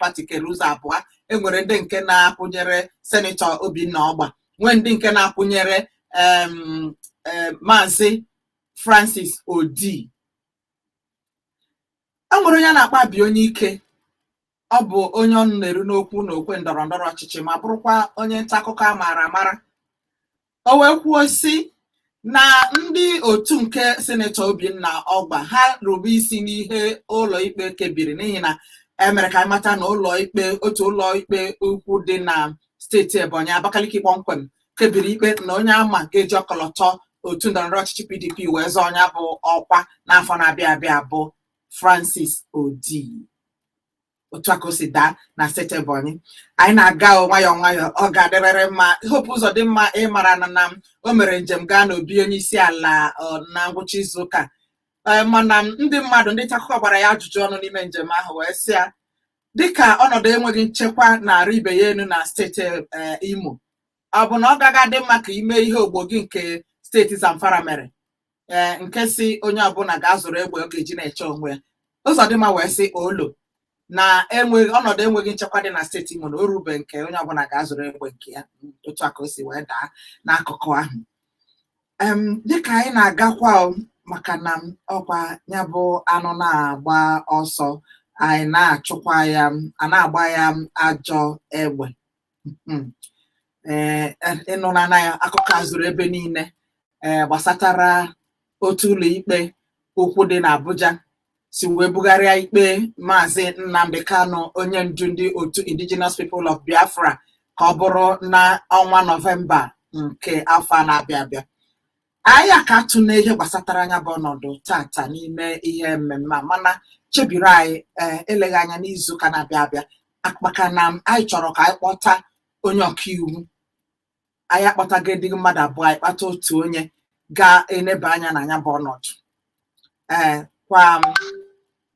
Party kere ụzọ abụọ. Enwere ndị nke na-akwụnyere Senetọ Obinna Ọgba, nwee ndị nke na-akwụnyere Maazị Francis Odi. E nwere onye a na-akpọ Abi Onyeike. Ọ bụ onye ọnụ na-eru n'okwu n'okwe ndọrọ ndọrọ ọchịchị ma bụrụkwa onye nta akụkọ a maara amara. O wee kwuo sị na ndị otu nke Senetọ Obinna Ọgba ha rube isi n'ihe ụlọ ikpe kebiri, n'ihi na e mere ka anyị mata na ụlọ ikpe, otu ụlọ ikpe ukwu dị na steeti Ebonyi, Abakaliki kpọmkwem, kebiri ikpe na onye ama ga-eji ọkọlọtọ otu ndọrọndọrọ ọchịchị PDP wee zọọ ya bụ ọkwa n'afọ na-abịa abịa bụ Francis Odi. Otu a ka o si daa na steeti Ebonyi. Anyị na-aga nwayọọ nwayọọ, ọ ga-adịrịrị mma. Hope Uzodimma, ịmara na o mere njem gaa n'obi onye isi ala na ngwụcha izu ụka, mana ndị mmadụ, ndị nta akụkọ gbara ya ajụjụ ọnụ n'ime njem ahụ wee sị ya, dịka ọnọdụ enweghị nchekwa na-arị ibe ya elu na steeti Imo, ọ bụ na ọ gaghị adị mma ka ime ihe ogbo gị nke steeti Zamfara mere, ee, nke si onye ọbụla ga-azụrụ egbe ọ ga-eji na-eche onwe ya? Uzodimma wee sị olo na enweghị ọnọdụ enweghị nchekwa dị na steeti Imo na o rube nke onye ọbụla ga-azụrụ egbe nke ya. Otu a ka o si wee daa n'akụkụ ahụ. Dịka anyị na-agakwa, maka na ọkwa ya bụ anụ na-agba ọsọ, anyị na-achụkwa ya, a na-agba ya ajọ egbe. Ee, ịnụna na ya akụkọ a zuru ebe niile, ee, gbasatara otu ụlọ ikpe ukwu dị n'Abuja si wee bugharịa ikpe Maazị Nnamdi Kanu, onye ndu ndị otu Indigenous People of Biafra, ka ọ bụrụ na ọnwa Nọvemba nke afọ a na-abịa abịa. Anyị aka atụ n'ihe gbasatara anya bụ ọnọdụ tata n'ime ihe mmemme a, mana chebiri anyị, ee, eleghị anya n'izu ụka na-abịa abịa, maka na anyị chọrọ ka anyị kpọta onye ọkaiwu. Anyị akpọtago dị mmadụ abụọ, anyị kpata otu onye ga-eneba anya na anya bụ ọnọdụ, ee, kwa,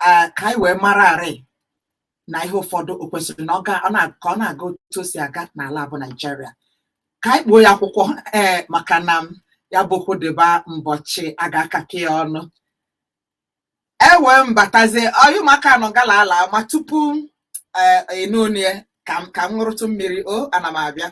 ee, ka anyị wee mara arị na ihe ụfọdụ o kwesịrị na ka ọ na-aga otu o si aga n'ala bụ Naịjirịa. Ka anyị kpuo ya akwụkwọ, ee, maka na ya bụ okwu dịba mbọchị a ga-akake ya ọnụ. Ewee mbatazie ọyụ maka anọ gala ala, ma tupu ee enonie ka m ṅụrụtụ mmiri. O ana m abịa.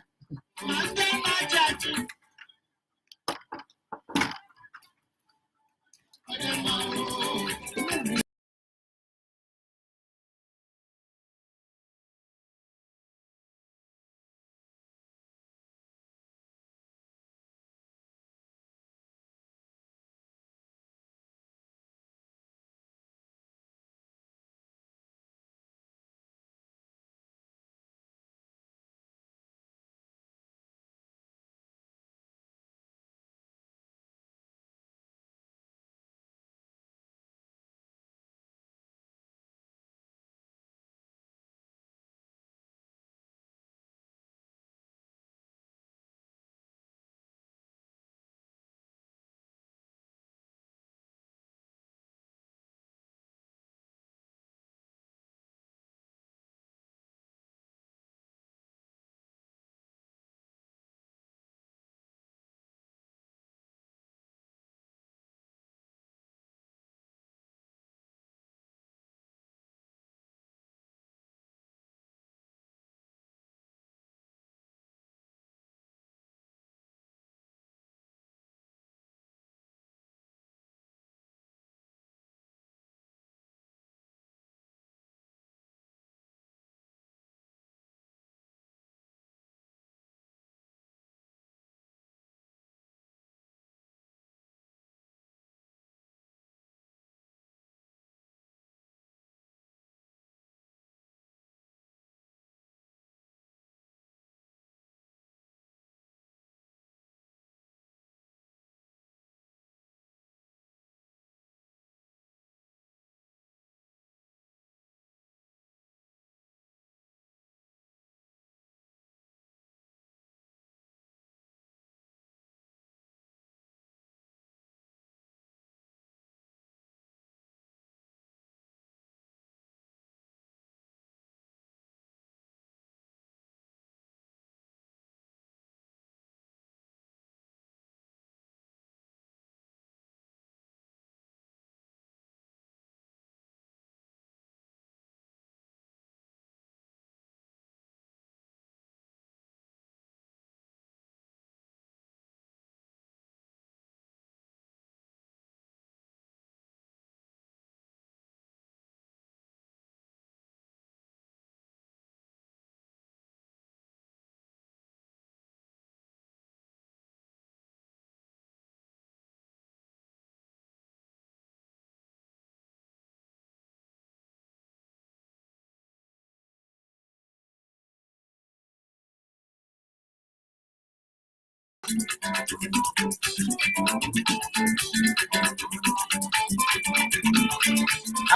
A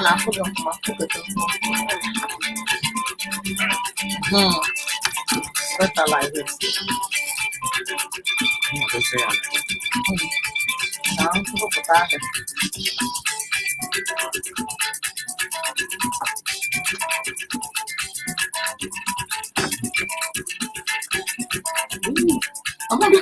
na-afụ gị ọfụma, kwupụta ọfụma. Better like this. Ka m kwupụta ahịa. Amaghị.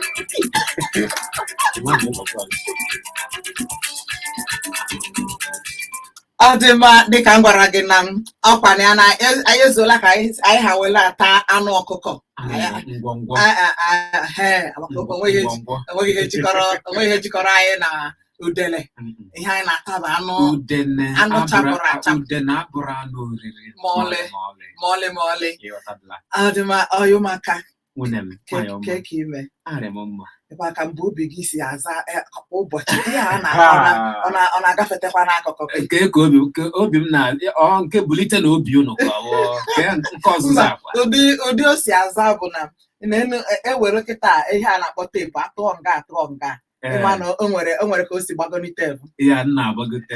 Ọ dị mma. Dịka m gwara gị na m ọkwa na ya na anyị ezuola ka anyị ha wele ata anụ ọkụkọ. Ngwongwo. He, maka Ngwongwo. Onweghị ihe jikọrọ anyị na udele. Ihe anyị na-ata bụ anụ Udene. Anụ chapụrụ achapụ. Udene abụrụ anụ oriri. Ma ọlị. Ma ọlị. Ma ọlị, ma ọlị. Ịghọtabụla. Ọ dị mma. Ọyị ụmụaka. Nwunye m, nwanyị ọma. Ke ka ime? Arịa m mma. Ebe aka mbụ obi gị si aza kwa ụbọchị ihe a na-akọ ọ na-agafetekwa n'akụkụ gị. Nke ka obi nke obi m na ọ nke bulite na obi unu ka ọ wụọ. Nke ọzụzụ Mba, akwa. ụdị o si aza bụ na na-enu ewere kịta ihe a na-akpọ teepu atụọ nga atụọ nga. Ịma na o nwere ka o si gbagonite ebu. Ya nna agbagote.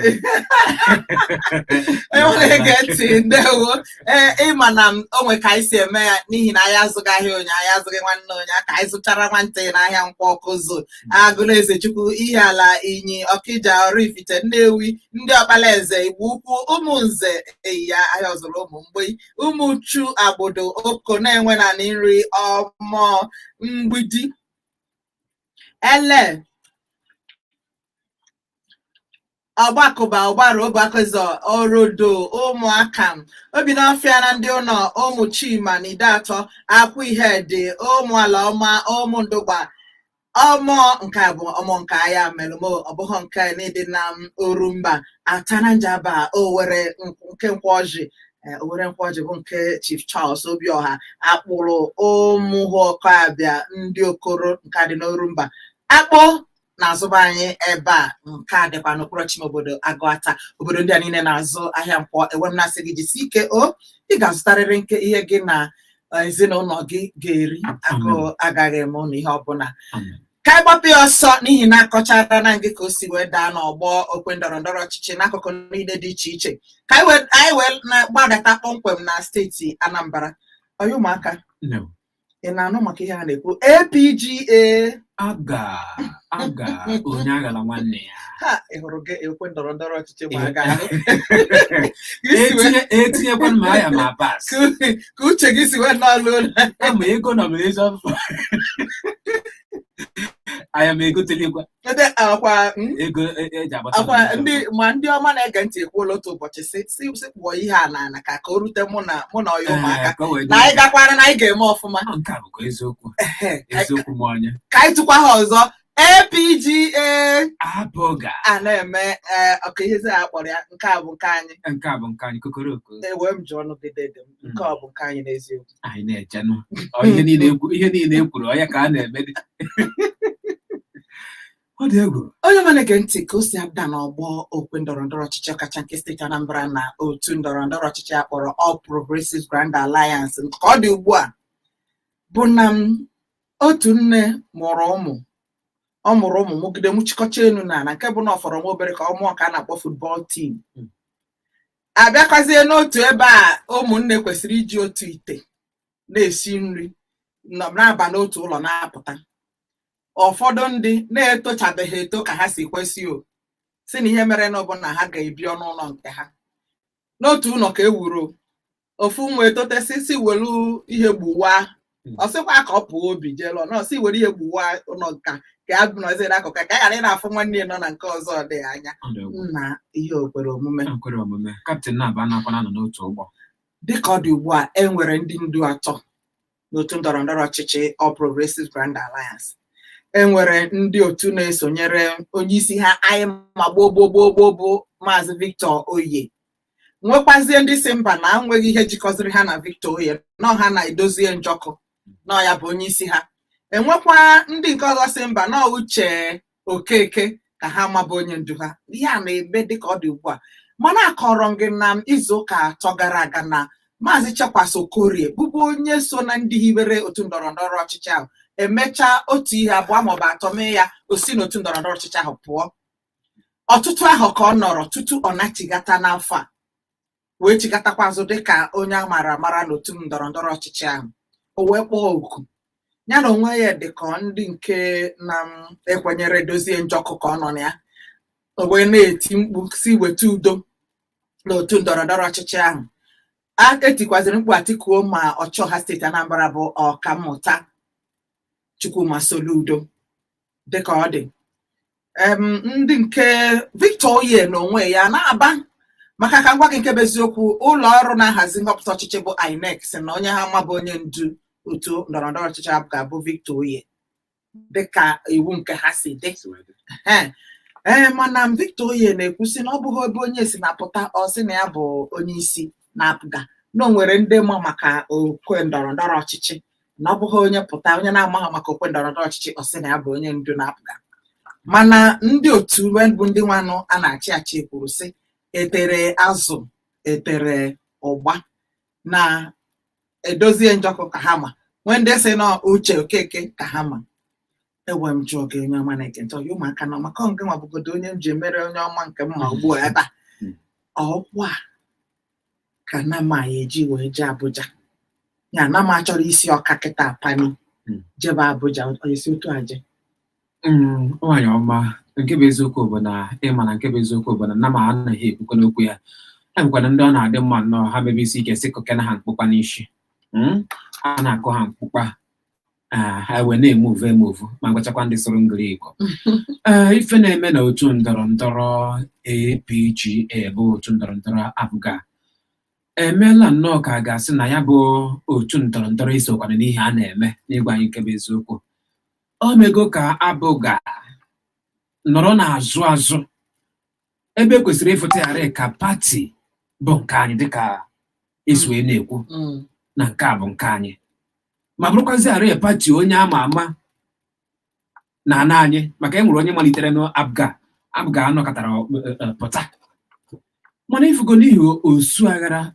Onye ọbụla na-ege ntị, ndewo. Ee, ịma na m o nwe ka anyị si eme ya n'ihi na anyị azụghị ahịa ụnyaahụ, anyị azụghị nwanne ụnyaahụ, ka anyị zụchara nwantị n'ahịa Nkwọ Ọkụzụ, Agụnaeze Chukwu, Ihiala, Inyi, Ọkịja, Oraifite, Nnewi, ndị Ọkpalaeze, Igbo Ukwu, Ụmụnze, Eyiya, ahịa ọzụrụ, ụmụ mgbei, Ụmụchu, Agbodo, Oko na-enwe na nri ọmụọ Mgbidi, Ele, Ọgbakụba, Ọgbara, Obuakụzọ, Orodo, Ụmụaka, Obi n'Ọfịa na ndị ụlọ, ụmụ Chima na Ide Atọ, Akwụ Ihedị, ụmụ Ala Ọma, ụmụ Ndụgba, ọmọ nke a bụ ọmọ nke agha melụmo, ọ bụghị nke n'ịdị na Orumba, Atananjaba, Owere nke Nkwọji, Owere Nkwọji bụ nke Chief Charles Obioha, Akpụrụ, Ụmụhụọkọabịa, ndị Okoro nke a dị n'Orumba, Akpụ na-azụba anyị ebe a nke a dịkwa n'okpuru ọchịchị obodo Agụata. Obodo ndị a niile na-azụ ahịa Nkwọ. Enwe m na-asị gị jisie ike o, ị ga-azụtarịrị nke ihe gị na ezinụlọ gị ga-eri. Agụụ agaghị eme ụnụ ihe ọbụla. Amen. Ka anyị gbapụ ya ọsọ n'ihi na akọchara na gị ka o si wee daa n'ọgbọ okwe ndọrọ ndọrọ ọchịchị n'akụkụ niile dị iche iche, ka anyị wee na-gbadata kpọmkwem na steeti Anambra. Onye ụmụaka, No. ị na-anụ maka ihe a na-ekwu APGA? Aga aga onye aghala nwanne ya. Ha, ị hụrụ gị ekwe ndọrọ ndọrọ ọchịchị ma aga Etinyekwana ma ya ma pas. Ka uche gị si wee nọlụ. Kama ego nomination, aya m egotelikwa. Ede akwa Ego eji agbata akwa nomination. Ndị ma ndị ọma na-ege ntị ekwuola otu ụbọchị si kpụọ ihe a n'ala ka o rute mụ na ọya ụmụaka Ee, ka o wee dị. Na anyị gakwara na anyị ga-eme ọfụma. Ah, nke a bụkwa eziokwu. Ehe, Eziokwu m onye. Ka anyị tụkwa ha ọzọ, APGA. Abụga. A na-eme ee ọka ihe a kpọrọ ya, nke a bụ nke anyị. Nke a bụ nke anyị, kokoroko. Ewe m ji ọnụ gị dede m, nke a bụ nke anyị n'eziokwu. Anyị na-echenụ. Ọ ihe niile e kwuru, ọ ya ka a na-eme dị. Ọ dị egwu. Onye ọma na-ege ntị, ka o si ada n'ọgbọ okwe ndọrọ ndọrọ ọchịchị, ọkacha nke steeti Anambra na otu ndọrọ ndọrọ ọchịchị a kpọrọ All Progressives Grand Alliance ka ọ dị ugbu a bụ na m otu nne mụrụ ụmụ, ọ mụrụ ụmụ mụgide mụchikọcha elu na ala, nke bụ na ọ fọrọ nwa obere ka ọ mụọ ka a na-akpọ football team. Abịakwazie n'otu ebe a ụmụnne kwesịrị iji otu ite na-esi nri na-aba n'otu ụlọ na-apụta, ụfọdụ ndị na-etochabeghị eto ka ha si kwesị o si na ihe mere na ọ bụ na ha ga-ebi ọnụ ụlọ nke ha n'otu ụlọ ka e wuru. Ofu nwa etotesi si welu ihe gbuwa. Ọ sịkwa ka ọ pụọ obi jee lụọ nọ, si were ihe gbuwa ụlọ nka ka ya nọzie n'akụkụ ka a ghara ị na-afụ nwanne ya nọ na nke ọzọ dị anya. Ọ dị egwu. Nna, ihe o kwere omume? O kwere omume. Captain na-aba nakwana nọ n'otu ụgbọ. Dịka ọ dị ugbu a, e nwere ndị ndu atọ n'otu ndọrọ ndọrọ ọchịchị All Progressives Grand Alliance. E nwere ndị otu na-esonyere onye isi ha anyị ma gboo gboo gboo gboo bụ Maazị Victor Oye, nwekwazie ndị si mba na enweghị ihe jikọziri ha na Victor Oye, nọ ha na-edozie Njọkụ nọ ya bụ onye isi ha. Enwekwa ndị nke ọzọ si mba nọ Uche Okeke ka ha mabụ onye ndu ha. Ihe a na-eme dịka ọ dị ugbu a, mana akọrọ m gị na izu ụka 3 gara aga na Maazị Chekwas Okorie bụbu onye so na ndị hiwere otu ndọrọ ndọrọ ọchịchị ahụ. Emechaa otu ihe abụọ maọbụ atọ mee ya, o si n'otu ndọrọndọrọ ọchịchị ahụ pụọ. Ọtụtụ ahụ ka ọ nọrọ tutu ọ nachigata n'afọ a, wee chigatakwa azụ dịka onye a maara amara n'otu ndọrọndọrọ ọchịchị ahụ. O wee kpọọ oku ya na onwe ya dịka ndị nke na-ekwenyere Dozie Njọkụ ka ọ nọ na ya. O wee na-eti mkpu si weta udo n'otu ndọrọndọrọ ọchịchị ahụ. A etikwaziri mkpu atikuo ma ọchịọha steeti Anambra bụ Ọkammụta Chukwuma Soludo. Dịka ọ dị, ndị nke Victor Oye n'onwe ya na-aba maka ka ngwa gị nke bụ eziokwu, ụlọ ọrụ na-ahazi nhọpụta ọchịchị bụ INEC sị na onye ha ma bụ onye ndu otu ndọrọndọrọ ọchịchị ahụ ga-abụ Victor Oye, dịka iwu nke ha si dị. Ee, mana Victor Oye na-ekwu sị na ọ bụghị ebe onye si na-apụta, ọ sị na ya bụ onye isi na-apụga, na o nwere ndị ma maka okwe ndọrọndọrọ ọchịchị, na ọ bụghị onye pụta, onye na-amaghị maka okwe ndọrọndọrọ ọchịchị, ọ sị na ya bụ onye ndu na-apụga. Mana ndị otu bụ ndị nwanụ a na-achị achị kwuru sị etere azụ etere ụgba na Edozie Njọkụ ka ha ma, nwee ndị sị na Uche Okeke ka ha ma. Ewe m jụọ gị, onye ọma na-ege ntị, ọya ụmụaka nọ maka nke nwa bụgodo onye m ji emere onye ọma nke m ma ugbu a ebe a, ọkwa ka na ma ya eji wee jee Abuja, ya na ma achọrọ isi ọka kịta pani jebe Abuja, onye si otu aje? Nwaanyị ọma, nke bụ eziokwu bụ na ịma na nke bụ eziokwu bụ na nna m anaghị ekwukwa n'okwu ya. E nwekwana ndị ọ na-adị mma nnọọ ha mebe isi ike sị kọkena ha mkpụkpa n'isi. A na-akụ ha mkpụkpa, ha wee na-emuvu emuvu ma gwachakwa ndị sụrụ ngiri Igbo. Ee, ife na-eme na otu ndọrọ ndọrọ APGA bụ otu ndọrọ ndọrọ APGA emeela nnọọ ka a ga-asị na ya bụ otu ndọrọ ndọrọ isokwana n'ihe a na-eme. N'ịgwa anyị nke bụ eziokwu, o mego ka APGA nọrọ n'azụ azụ ebe e kwesịrị ịfụtagharị ka pati bụ nke anyị, dịka esi wee na-ekwu na nke a bụ nke anyị, ma bụrụkwazị pati onye ama ama na ana anyị, maka e nwere onye malitere n'APGA. APGA anọkọtara pụta, mana ifugo n'ihi osu aghara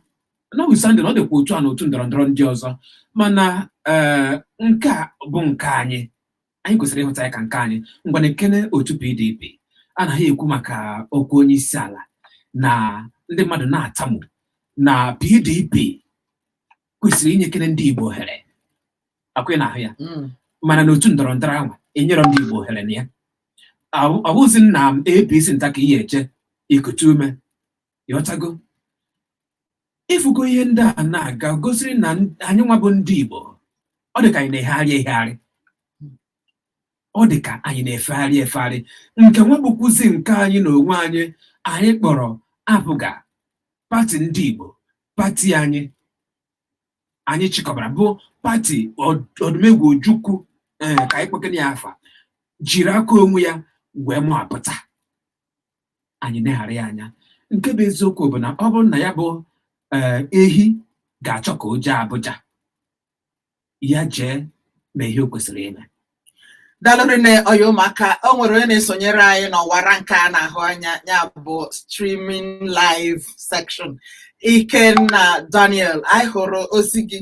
na Sande na ọ dịkwa otu a na otu ndọrọ ndọrọ ndị ọzọ. Mana ee, nke a bụ nke anyị, anyị kwesịrị ịhụta ya ka nke anyị. Ngwana ekene otu PDP anaghị ekwu maka okwu onye isi ala na ndị mmadụ na-atamu na PDP kwesịrị inyekere ndị Igbo ohere akwụ na ahụ ya, mana n'otu ndọrọ ndọrọ ahụ enyere ndị Igbo ohere na ya. Ọ bụzi nna m APC nta ka ihe eche ikute ume ịghọtago. Ịfụgo ihe ndị a na-aga gosiri na anyị nwa bụ ndị Igbo, ọ dị ka anyị na-ehegharị ehegharị, ọ dị ka anyị na-efegharị efegharị. Nke nwa bụkwuzi nke anyị na onwe anyị, anyị kpọrọ APGA pati ndị Igbo, pati anyị anyị chịkọbara bụ pati Odumegwu Ojukwu, ee, ka anyị kpọkene ya afa, jiri aka onwe ya wee mụapụta. Anyị neghara ya anya. Nke bụ eziokwu bụ na ọ bụrụ na ya bụ ehi ga-achọ ka o jee Abuja, ya jee mee ihe o kwesịrị ime. Daalụ rinne, ọya ụmụaka. O nwere onye na-esonyere anyị n'ọwara nke a na-ahụ anya, ya bụ streaming live section, Ikenna Daniel. Anyị hụrụ ozi gị.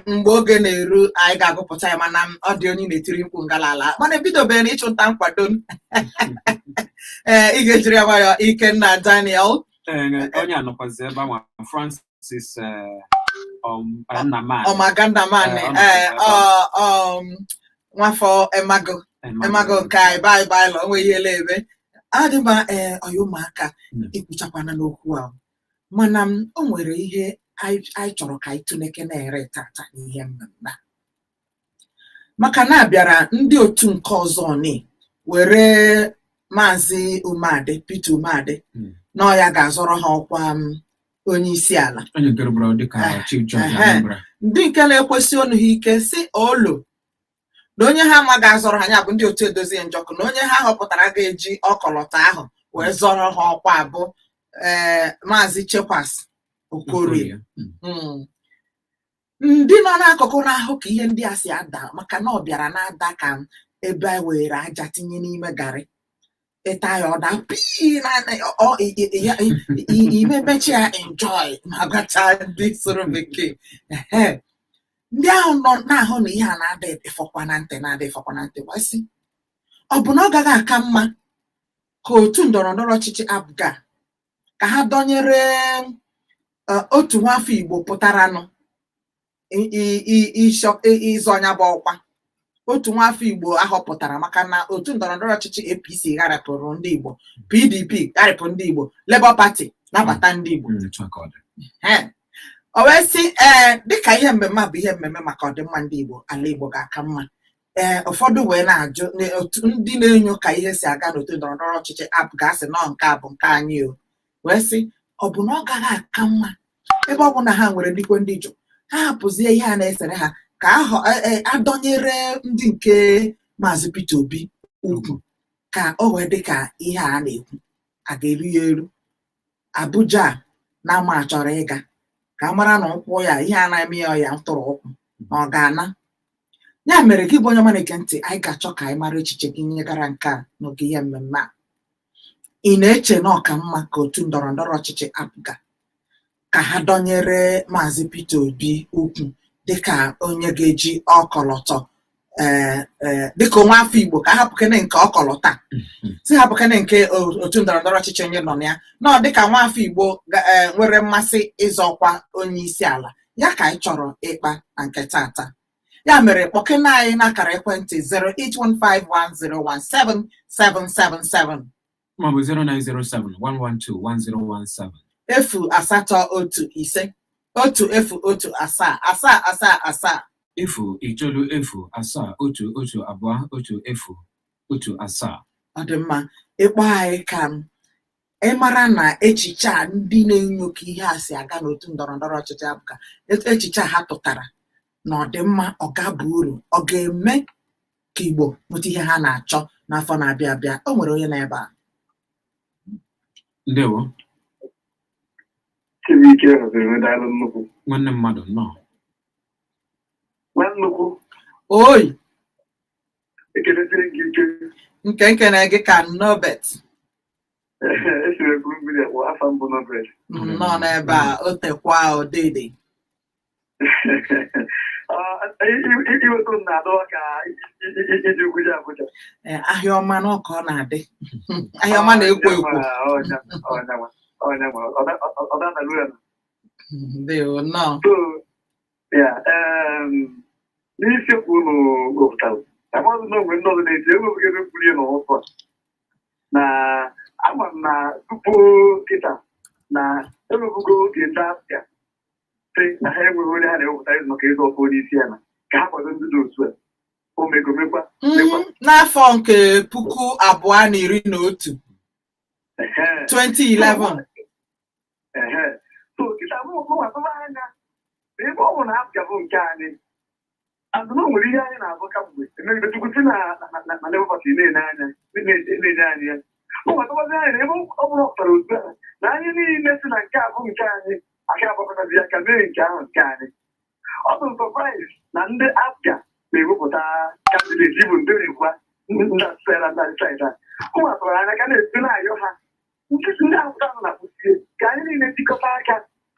Mgbe oge na-eru, anyị ga-agụpụta ya, mana ọ dị onye na-etiri mkpu ngalala, mana ebidobeghị na ịchụnta nkwado. Ee, ị ga-ejiri ya nwayọọ, Ikenna Daniel. Onye anọkwazi ebe ahụ, Francis Nnamani. Ọmagandamanị. Ee, nwafọ Emago Emago nke anyị baị baị lọ onwe ihe ebe adịma. Ee, ọya ụmụaka, ikwuchakwana n'okwu ahụ, mana o nwere ihe anyị chọrọ ka anyị tụleke na-ere tata n'ihe mmemme a, maka na abịara ndị otu nke ọzọ ni were Maazị Umeadị, Peter Umeadị, na ọ ya ga-azọrọ ha ọkwa onye isi ala. Onye nke rụbara dịka Chief Judge Anambra. Ndị nke na-ekwesị ọnụ ha ike si olo na onye ha ma ga-azọrọ ha, ya bụ ndị otu Edozie Njọkụ, na onye ha họpụtara ga-eji ọkọlọtọ ahụ wee zọrọ ha ọkwa abụ ee Maazị Chekwas Okorie. Ndị nọ n'akụkụ na-ahụ ka ihe ndị a si ada, maka na ọ bịara na-ada ka ebe a were aja tinye n'ime garị, ịta ya ọda pii na imemechi ya enjoy, ma gwacha ndị soro bekee. Ndị ahụ nọ na-ahụ na ihe a na-ada ịfọkwa na ntị, na-ada ịfọkwa na ntị, wee sị, ọ bụ na ọ gaghị aka mma ka otu ndọrọ ndọrọ ọchịchị APGA ka ha dọnyere otu nwafọ Igbo pụtaranụ ịzọ ya bụ ọkwa, otu nwafọ Igbo ahọpụtara, maka na otu ndọrọ ndọrọ ọchịchị APC gharịpụrụ ndị Igbo, PDP gharịpụ ndị Igbo, Labour Party nabata ndị Igbo. Etu a ka ọ dị. Ee, o wee sị, ee, dịka ihe mmemme a bụ ihe mmemme maka ọdịmma ndị Igbo, ala Igbo ga-aka mma. Ee, ụfọdụ wee na-ajụ otu ndị na-enyo ka ihe si aga n'otu ndọrọ ndọrọ ọchịchị APGA sị nọ nke a bụ nke anyị, o wee sị, ọ bụ na ọ gaghị aka mma, ebe ọ bụ na ha nwere ndịkwe ndị jụ, ha hapụzie ihe a na-esere ha, ka ahọ adọnyere ndị nke Maazị Peter Obi ukwu, ka o wee dị ka ihe a na-ekwu a ga-eru ya eru Abuja na ama chọrọ ịga, ka a mara na ụkwụ ya ihe a na-eme ya ọya ntụrụ ụkwụ na ọ ga-ana. Ya mere, gị bụ onye ọma na-ege ntị, anyị ga-achọ ka anyị mara echiche gị nyegara nke a n'oge ihe mmemme a. Ị na-eche na ọ ka mma ka otu ndọrọ ndọrọ ọchịchị APGA ka ha dọnyere Maazị Peter Obi ukwu dịka onye ga-eji ọkọlọtọ, ee, dịka onwe afọ Igbo, ka a hapụkene nke ọkọlọtọ a, si hapụkene nke otu ndọrọ ndọrọ ọchịchị onye nọ na ya, nọ dịka nwaafọ Igbo nwere mmasị ịzọ ọkwa onye isi ala ya, ka anyị chọrọ ịkpa na nke tata. Ya mere, kpọkene anyị n'akara ekwentị 08151017777 maọbụ 0907 112 1017. 08151 10 777. 090 7 1 2 1 0 17. Ọ dị mma. Ịkpọ anyị ka m ị mara na echiche a ndị na-enyo ka ihe a si aga n'otu ndọrọ ndọrọ ọchịchị APGA, echiche a ha tụtara na ọ dị mma, ọ ga-aba uru, ọ ga-eme ka Igbo nweta ihe ha na-achọ n'afọ na-abịa abịa. O nwere onye nọ ebe a. Ndewo. Chibuike hụziri m, daalụ nnukwu. Nwanne mmadụ, nnọọ. Nwa nnukwu. Oyi. Ekelesiri gị ike. Nke nkene gị ka Nobet. Esiri ekwuru mmiri akpọ afa mbụ Nobet. Nnọọ n'ebe a, o tekwa odede. Iweta m na-adọwa ka iji ukwu ji Abuja. Ee, ahịa ọma na ọka ọ na-adị, ahịa ọma na-ekwo ekwo. Ọdanalu ya. Ndewo, nnọọ. So ya, n'isiokwu unu gụpụtara, amaghị na onwe ndị ọzọ na-eti ewepụghị ebe mkpụrụ ihe n'ụtụ a na ama m na tupu kịta na ewepụgo oge ndị APGA sị na ha enweghị onye ha na-ewepụta ịzụ maka ịzụ ọkwa onye isi ala, ka ha kwado ndị dị otu a omego mekwa mekwa. N'afọ nke 2011. 2011. Ehe, so kịta mụ atụba anya na ebe ọ bụ na APGA bụ nke anyị, azụ na o nwere ihe anyị na-azụ kamgbe emegide Chukwu si na Labour Party na-enye anya na-enye anyị ya. Mụ atụbazi anya na ebe ọ bụla ọ pụtara otu a na anyị niile si na nke a bụ nke anyị, aka agbakọtazi aka mee nke ahụ nke anyị. Ọ bụ surprise na ndị APGA na-ewepụta candidate ịbụ ndị na-ekwa ndị asịra ndị asịra ụmụ atụrụ anya ka na-esi na-ayọ ha ndị ahụta ahụ na-akwụsie ka anyị niile tikọta aka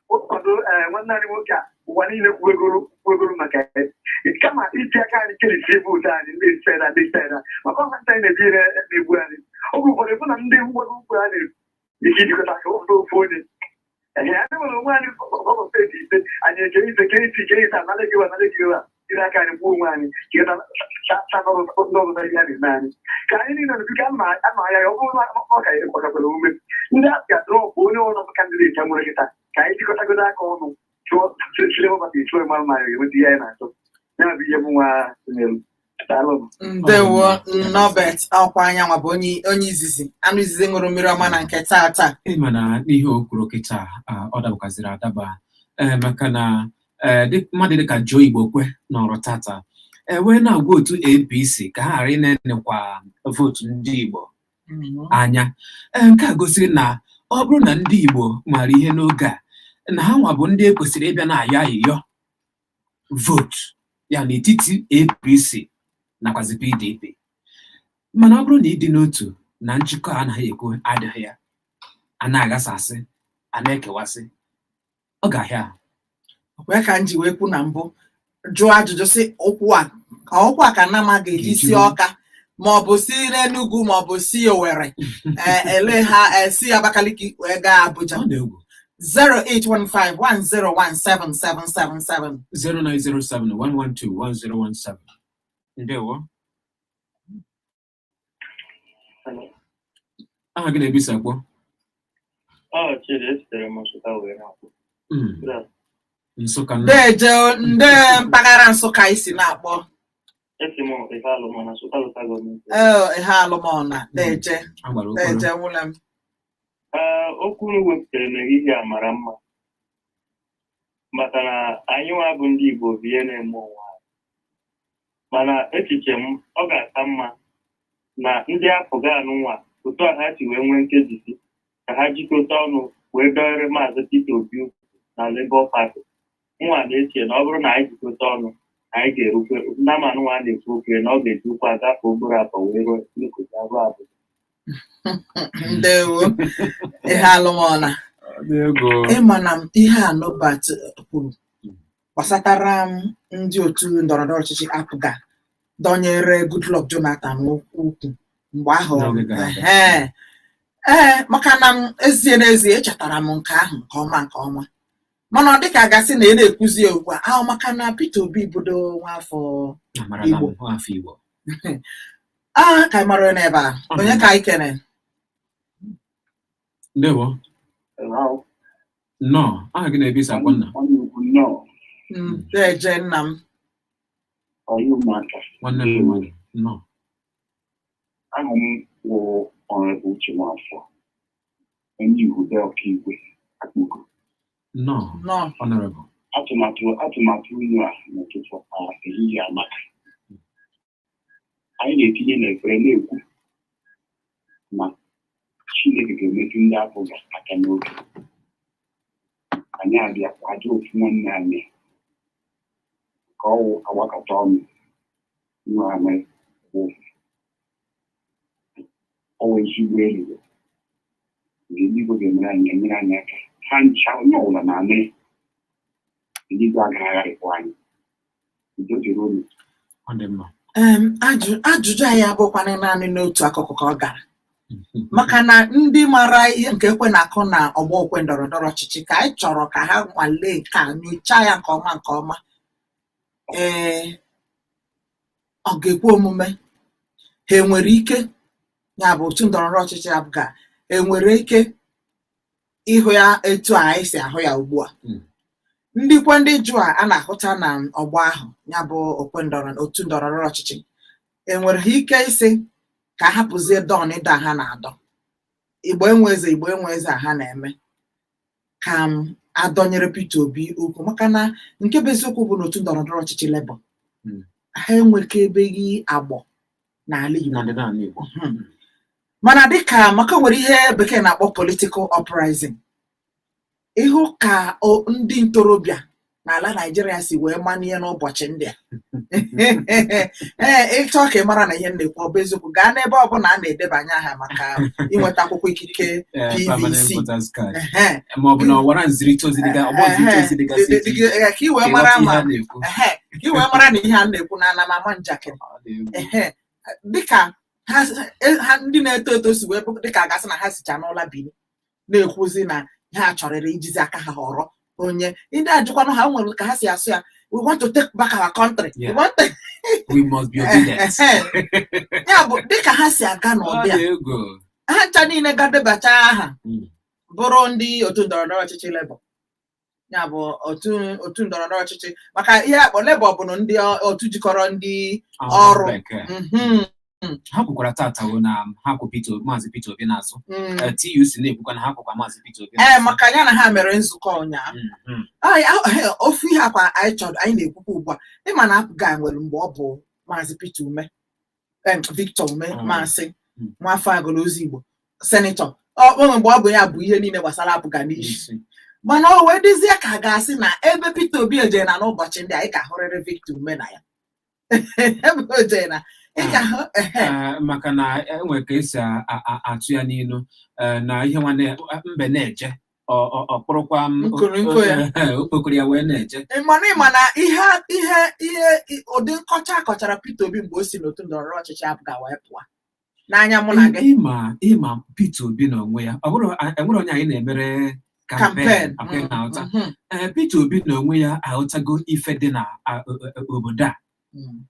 kwado, ee, nwanne anyị nwoke a ụwa niile kwuegoro maka ya, kama iji aka anyị kerisie vootu anyị ndị sera ndị sera, maka ọha nta anyị na-ebi ihe na-egbu anyị oge ụfọdụ ịfụ na ndị mgbago ukwu a na-eke ijikọta aka wepụta ofu onye. Ehe, anyị nwere onwe anyị ọgọ steeti 5, anyị eke ise ke isi ke ise anara gị anara gị a jiri aka anyị gbuo onwe anyị ka ịta ndị ọzọ ihe a na-eme anyị. Ka anyị niile nọ biko, ama ama ya ya, ọ bụrụ na ọ ka kwakakwara ume ndị a ga-drop onye ọzọ bụ candidate nwere kịta, ka anyị jikọtagodo aka ọnụ chụọ chịrị maka chụọ ịma ma anyị ga-enweta ihe anyị na-achọ. Ya bụ ihe m nwa tinyere. Daalụ m. Ndewo, Nobet. Ọkwa anyanwa bụ onye izizi, anụ izizi ṅụrụ mmiri ọma na nke tata. Ịma na n'ihe o kwuru kịta, ọ dabakwaziri adaba, ee, maka na ee, mmadụ dịka Joe Igbokwe nọrọ tata ee wee na-agwa otu APC ka ha ghara ịna-enekwa vootu ndị Igbo anya. Ee, nke a gosiri na ọ bụrụ na ndị Igbo maara ihe n'oge a, na ha nwa bụ ndị e kwesịrị ịbịa na-ayọ ayịyọ vootu ya n'etiti APC nakwazi PDP. Mana ọ bụrụ na ịdị n'otu na njikọ a anaghị ekwu adịghị ya, a na-aghasasị, a na-ekewasị, ọ ga-ahịa ahụ. Wee ka m ji wee kwu na mbụ Jụọ ajụjụ sị ụkwụ a ka ụkwụ a ka Nama ga-eji si Ga-eji. Ọka ma ọ bụ si n'Enugu ma ọ bụ si Owerri, ele ha si Abakaliki wee gaa Abuja. Ọ dị egwu. 08151017777. 0907 112 1017. Ndewo. Aha gị na-ebisa akpọ? Ọ Chidi, esitere m Nsụka wee na-akpọ. Nsụka nna. Ndeje nde mpaghara Nsụka isi na-akpọ? Esi m ihe alụmọ na Nsụka Local Government. Ee, ihe alụmọna, deje. Agbara okporo. Deje nwụle m. Ee, okwu unu wepụtara n'ehihie a mara mma, maka na anyị nwa bụ ndị Igbo bụ ihe na-eme onwe anyị. Mana echiche m, ọ ga-aka mma na ndị APGA anụnwa, otu a ha si wee nwee nkejisi, ka ha jikọta ọnụ wee dọnyere Maazị Peter Obi ukwu na Labour Party. Nwa na-eche na ọ bụrụ na anyị jikọta ọnụ, anyị ga-erukwe nnamanụnwa a na-ekwu okwu ya na ọ ga-eji ụkwụ agafe okporo abụọ wee ruo Lokoja, ruo Abuja. Ndewo, ihe alụmọna. Ọ dị egwu. Ịma na m ihe a Nobat kwuru gbasatara m ndị otu ndọrọndọrọ ọchịchị APGA dọnyere Goodluck Jonathan ukwu mgbe ahụ N'oge gara aga. Ehe. Ee, maka na m ezie n'ezie echetara m nke ahụ nke ọma nke ọma, mana ọ dịka gasị na ị na-ekwuzi ya ugbu a ahụ, maka na Peter Obi budo nwaafọ Amarala m Igbo. afọ Igbo. A ka anyị mara onye n'ebe a, onye ka anyị kene. Ndewo. Nnọọ, aha gị na-ebisa akpọ nna? Nwanne ukwu, nnọọ. Deje nna m. Ọyị ụmụaka. Nwanne m mmadụ, nnọọ. Ahụ m wụ Honorable Uche Nwafọ, onye Ihube Ọkaigwe Akpugo. Nnọọ. Nnọọ. Honorable. Atụmatụ unu a n'ụtụtụ a, ehihie amaka. Anyị na-etinye n'ekpere na-ekwu na Chineke ga-emetụ ndị APGA aka n'oge anyị abịa kwado ofu nwanne anyị ka ọwụ agbakọta ọnụ nwe anyị bụ ọwụ ezigbo elu na eluigwe ga-emere anyị, enyere anyị aka. Ha ncha, onye ọbụla na-anụ ya, eluigwe agaghị agharịpụ anyị. Udo dịrị unu. Ọ dị mma. Ajụjụ anyị abụkwana naanị n'otu akụkụ ka ọ gara, maka na ndị mara ihe nke ekwe na-akụ na ọgbọ okwe ndọrọ ndọrọ ọchịchị ka anyị chọrọ ka ha nwalee nke a, nyochaa ya nke ọma nke ọma. Ee, ọ ga-ekwe omume? Ha enwere ike, ya bụ otu ndọrọ ndọrọ ọchịchị APGA enwere ike ịhụ ya etu a anyị si ahụ ya ugbu a? Ndị kwe ndị jụ a a na-ahụta na ọgbọ ahụ, ya bụ okwe ndọrọ otu ndọrọ ndọrọ ọchịchị, enwere ha ike ịsị ka a hapụzie dọn ịda ha na-adọ Igbo enwe eze, Igbo enwe eze a ha na-eme, ka m adọnyere Peter Obi ukwu? Maka na nke bụ eziokwu bụ na otu ndọrọ ndọrọ ọchịchị Labour ha enwekebeghị agbọ n'ala Igbo. Na ndịda ala Igbo. Mana dịka maka o nwere ihe Bekee na-akpọ political uprising, ịhụ ka ndị ntorobịa n'ala Naịjirịa si wee manie n'ụbọchị ndị a. Ee, ịchọ ka ị mara na ihe m na-ekwu ọ bụ eziokwu, gaa n'ebe ọbụla a na-edebanye aha maka inweta akwụkwọ ikike Ee, permanent PVC. Voters card. Ehe. Ma ọ bụ na ọwara nzirịta ozi dịga ọgbọ nzirịta ozi dịgasị iche iche. Ehe, ka ị wee ka mara ịghọta ihe ma a na-ekwu. Ehe, ka ị wee mara na ihe a na-ekwu na ana m ama njakịrị. Ọ dị egwu. Ehe, dịka ha ndị na-eto eto si wee bụ dịka a gasị na ha sicha n'ụla bili na-ekwuzi na ha chọrịrị ijizi aka ha họrọ onye ndị ajụkwanụ ha nwere ka ha si asụ ya, "We want to take back our country." We want to We must be obedient. Ehe. Ya bụ dịka ha si aga Ọ n'ụdị a dị egwu. ha ncha niile ga-debacha aha bụrụ ndị otu ndọrọndọrọ ọchịchị Labour, ya bụ otu ndọrọndọrọ ọchịchị, maka ihe akpọ Labour bụ ndị otu jikọrọ ndị ọrụ. Bekee. Ha kwukwara tata bụ na ha kwụ Peter Maazị Peter Obi n'azụ. TUC na-ekwukwa na ha kwụkwa Maazị Peter Obi Ee, n'azụ. maka ya na ha mere nzukọ ụnyaahụ. Ofu ihe akwa anyị chọrọ anyị na-ekwukwa ugbu a, ịma na APGA nwere mgbe ọ bụ Maazị Peter Ume, Victor Ume, Maazị Nwafọ Agụlụozi Igbo, senator, ọ nwere mgbe ọ bụ ya bụ ihe niile gbasara APGA n'isi. Isi. Mana o wee dịzie ka a ga-asị na ebe Peter Obi ejere na n'ụbọchị ndị a, ị ga-ahụrịrị Victor Ume na ya ebe o jere na ị ga-ahụ ehe. Maka na enwe ka esi atụ ya n'ilu na ihe nwanne mbe na-eje. ọ kpụrụkwa m Nkoronko ya. Okpokoro ya wee na-eje. Ịma na ihe ihe ihe ụdị nkọcha akọchara Peter Obi mgbe o si n'otu ndọrọndọrọ ọchịchị APGA wee pụọ n'anya mụ na gị. Ịma Peter Obi n'onwe ya, ọ bụrụ enwere onye anyị na-emere kampen. Campaign akwa na-aghọta. Ee, Peter Obi n'onwe ya aghọtago ife dị na obodo a,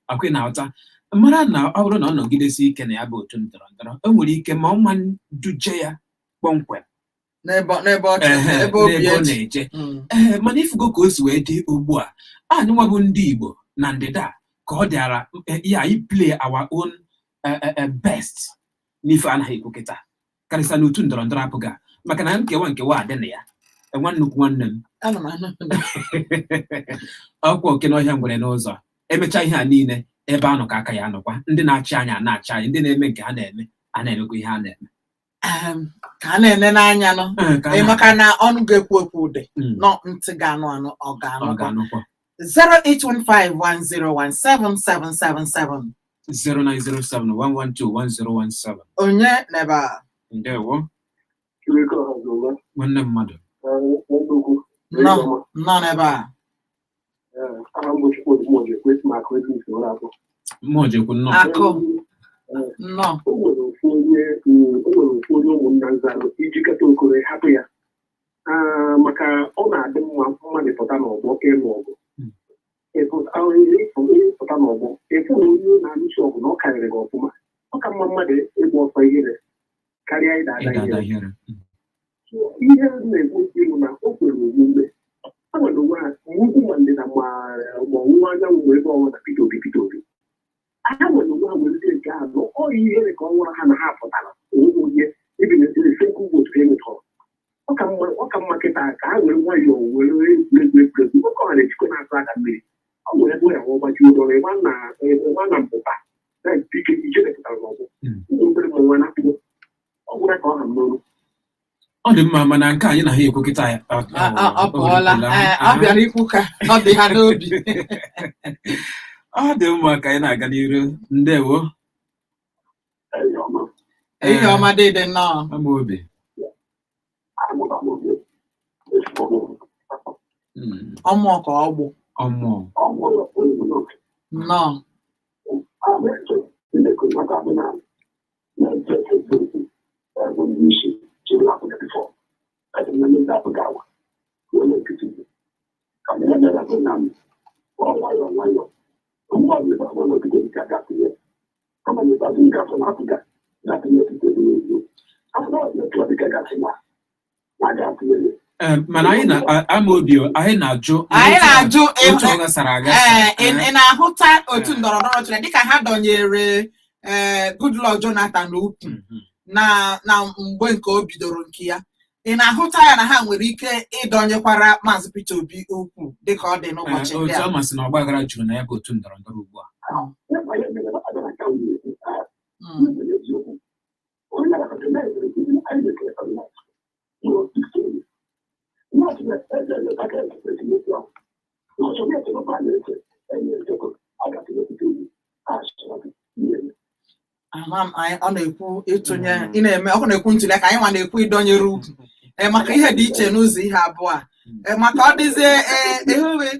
akwa na-aghọta, mara na ọ bụrụ na ọ nọgidesi ike na ya bụ otu ndọrọ ndọrọ, o nwere ike ma ọma duje ya kpọmkwem n'ebe ọ chọrọ, ebe obi n'ebe ọ eji na-eje. Ee, mana ifugo ka o si wee dị ugbu a, anyị nwa bụ ndị Igbo na ndịda ka ọ dịara ya anyị play our own best n'ife anaghị ekwu kịta, karịsịa n'otu ndọrọ ndọrọ APGA, maka na nkewa nkewa adị na ya. Nwa nnukwu nwanne m. Ana m anụ. Ọkwa oke n'ọhịa ngwere n'ụzọ. Emechaa ihe a niile, ebe anọ ka aka ya anọkwa. Ndị na-achị anyị a na-achị anyị, ndị na-eme nke ha na-eme a na-emekwa ihe ha na-eme. Ka a na-ene n'anya nụ. Ka a maka na ọnụ ga-ekwu ekwu dị nọ, ntị ga-anụ anụ ọ ọ ga-anụkwa. Ga-anụkwa. 08151017777. 09071121017. Onye n'ebe a? Ndewo, nwanne mmadụ. Nnọọ, nnọọ n'ebe a. Aha m bụ Chukwudi Mojekwu, esi m akụ ezi usoro abụọ. Mmụọ jekwu, nnọọ. Akụ, nnọọ. O nwere ofu onye ụmụnna nzarụ ijikọta okoro hapụ ya. Maka ọ na-adị mma mmadụ pụta n'ọgbọ ịlụ ọgụ. Ịpụta n'ọgbọ ịfụ na onye na-alụso ọgụ na ọ karịrị gị ọfụma, ọ ka mma mmadụ ịgba ọsọ ihere karịa ịda ada ịda ada ihere. Ihere. Ihe m na-ekwu okwu bụ na o kwere omume ha nwere onwe ha, ma ugwu ma ndịda, ma ọwụwa anyanwụ, ma ebe ọbụla. Peter Obi, Peter Obi, ha nwere onwe ha werezie nke ahụ na ọ ihere ka ọ nwụrụ ha na ha pụtara onwe onye ebi na single vote ha enwetọrọ. Ọ ka mma kịta ka ha were nwayọọ were egwuregwu egwuregwu oke ọha na-ejikọ na-asụ aka mmiri. Ọ nwere ebe ya gbajuo dọrọ ịgba na ịgba na mpụta na ike ijere pụtara n'ọgbọ ụmụ obere ma nwa na-apụgo ọ gwụra ka ọ ha m n'olu. Ọ dị mma, mana nke anyị na ha ekwu kịta ya Ọ pụọla. Ee, ọ bịara ikwu ka ọ dị ha n'obi. Ọ dị mma ka anyị na-aga n'iru. Ndewo. Enyi ọma. Ihe ọma dịdị, nnọọ. Ama obi. Amụba m obi. Ọmụọ ka ọ gbụ. Ọmụọ. Nnọọ. Ee, mana anyị na ama obi, anyị na-ajụ Anyị na-ajụ otu ọ gasara agasa. Ee, ị na-ahụta otu ndọrọ ndọrọ ọchịchị dịka ha dọnyere ee Goodluck Jonathan ukwu na mgbe nke o bidoro nke ya, ị na-ahụta ya na ha nwere ike ịdọnyekwara Maazị Peter Obi ukwu dịka ọ dị n'ụbọchị ndị otu a? ọ masị na ọgbaghara juru na ya bụ otu ndọrọ ndọrọ ugbu a. Ama m anyị ọ na-ekwu ịtụnye ị na-eme, ọ na-ekwu ntuli aka, anyị nwa na-ekwu ịdọnyere ukwu. Ee, maka ihe dị iche n'ụzọ ihe abụọ a. Ee, maka ọ dịzie, ee, ịhụghị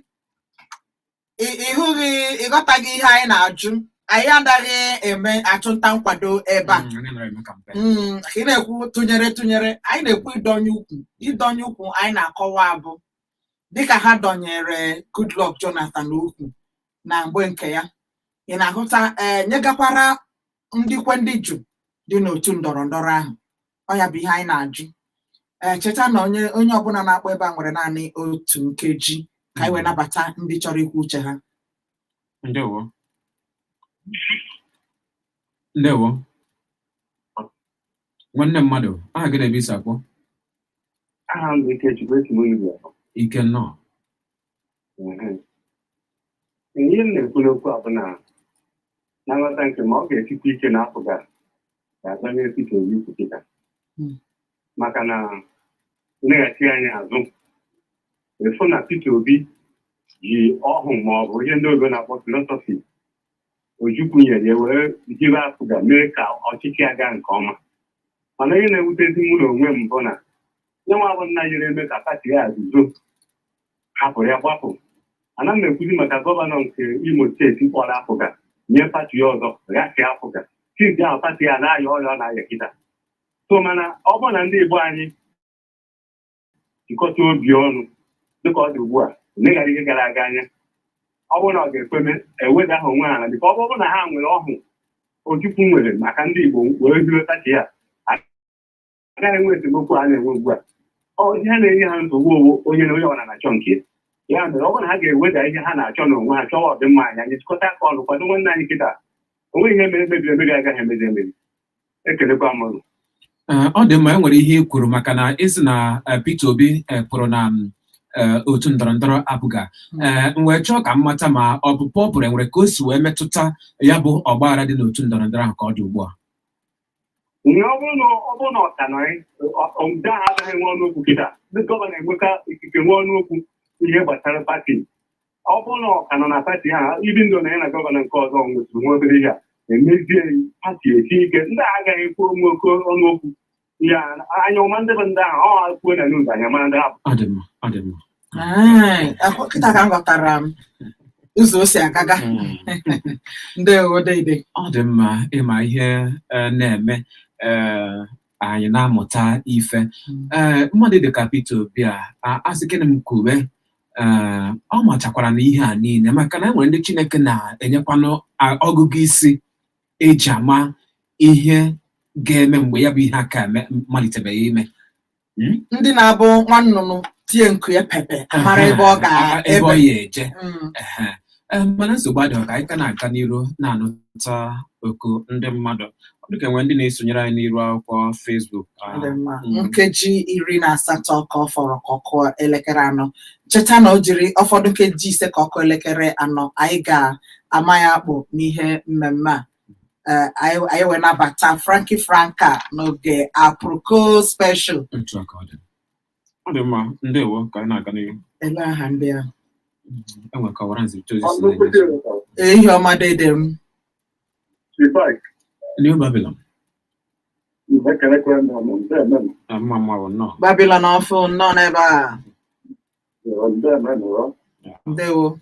ịhụghị ịghọtaghị ihe anyị na-ajụ. Anyị anaghị eme achụnta nkwado ebe a. Anyị nọrọ eme campaign. Ka ị na-ekwu tụnyere tụnyere, anyị na-ekwu ịdọnye ukwu. Ịdọnye ukwu anyị na-akọwa abụ dịka ha dọnyere Goodluck Jonathan ukwu na mgbe nke ya, ị na-ahụta ee nyegakwara ndị kwe ndị jụ dị n'otu ndọrọ ndọrọ ahụ. Ọ ya bụ ihe anyị na-ajụ. Ee, cheta na onye ọbụla na-akpọ ebe a nwere naanị otu nkeji ka anyị wee nabata ndị chọrọ ikwu uche ha. Ndewo, ndewo, nwanne mmadụ. Aha gị na ebe isi akpọ? Aha m bụ Ikechukwu, esi m Olugbu. Ike, nnọọ. Ihe m na-ekwu n'okwu a bụ na na nghọta nke ma ọ ga-esikwa ike na APGA ga-adọnye Peter Obi ukwu kịta, maka na nleghachi anyị azụ efu na Peter Obi ji ọhụ ma ọ bụ ihe ndị oyibo na-akpọ philosophy Ojukwu nyere ya wee jiri APGA mee ka ọchịchị ya gaa nke ọma. Mana ihe na-ewutezi mụ na onwe m bụ na Nye nwa bụ nna nyere eme ka pati ya guzo hapụrụ ya gbapụ. Ana m ekwuzi maka gọvanọ nke Imo steeti kpọrọ APGA nye pati ya ọzọ ghasị APGA since ahụ pati ya na-aya ọrịa ọ na-aya kịta. So mana ọ bụrụ na ndị Igbo anyị jikọta obi ọnụ dịka ọ dị ugbu a, leghara ihe gara aga anya, ọ bụrụ na ọ ga-ekweme eweda ha onwe ha ala, dịka ọ bụrụ na ha nwere ọhụ Ojukwu nwere maka ndị Igbo wee bido pati ya, agaghị enwe esemokwu a na-enwe ugbu a. Ọ ihe na-enye ha nsogbu owo onye na onye ọbụla na-achọ nke ya. Ya mere, ọ bụrụ na ha ga-eweda ihe ha na-achọ n'onwe ha, chọwa ọdịmma anyị, anyị jikọta aka ọnụ kwado nwanne anyị kịta, onweghị ihe mere mebiri emebi agaghị emezi emebi. Ekelekwa m unu. Ee, ọ dị mma. E nwere ihe i kwuru maka na ịsị na Peter Obi pụrụ na otu ndọrọndọrọ APGA. Ee, m wee chọọ ka m mata ma ọpụpụ ọ pụrụ enwere ka o si wee metụta ya bụ ọgbaghara dị n'otu ndọrọndọrọ ahụ ka ọ dị ugbu a. Nye ọ bụrụ na ọ ka nọ ndị ahụ agaghị enwe ọnụ okwu kịta. Ndị gọvanọ enweka ikike nwe ọnụ okwu ihe gbasara pati. Ọ bụrụ na ọ ka nọ na pati ahụ, ibi ndụ na ya na gọvanọ nke ọzọ nwetụrụ nwa obere ihe a emezie pati esi ike, ndị a agaghị ekwu onwe oke ọnụ okwu ya anya ọma. Ndị bụ ndị ahụ ọ kwuo na news, anya mara ndị ahụ. Ọ dị mma, ọ dị mma. Ee, kịta ka m ghọtara m ụzọ o si agaga. Ndewo, dede. Ọ dị mma ịma ihe na-eme anyị na-amụta ife. Ee, mmadụ dịka Peter Obi a asị gịnị m kwube, ee, ọ machakwara na ihe a niile, maka na e nwere ndị Chineke na-enyekwanụ ọgụgụ isi eji ama ihe ga-eme mgbe ya bụ ihe aka eme malitebeghị ime. Ndị na-abụ nwa nnụnụ tie nku ya pepe, amara ebe ọ ga ebe ọ ya eje. Ehe. Ee, mana nsogbu adịghị, ka anyị ka na-aga n'iru na-anụta oku ndị mmadụ. Ọ dịka enwe ndị na-esonyere anyị n'iru akwụkwọ Facebook. Ọ dị mma. Mm. Nkeji 18 ka ọ fọrọ ka ọ kụọ elekere 4. Cheta na o jiri ụfọdụ nkeji 5 ka ọ kụọ elekere 4, anyị ga-ama ya akpụ n'ihe mmemme a. Ee, anyị wee nabata Frankie Franca n'oge Aproko special. Otu a ka ọ dị. Ọ dị mma, ndewo, ka anyị na-aga n'ihu. Ele aha ndị ahụ. Enwe kọwara nzirịta ozi si na-enye. Ihe ọma, dede m. New Babylon. Na mma mma bụ nnọọ. Babylon ọfụ nnọọ n'ebe a. Ndewo.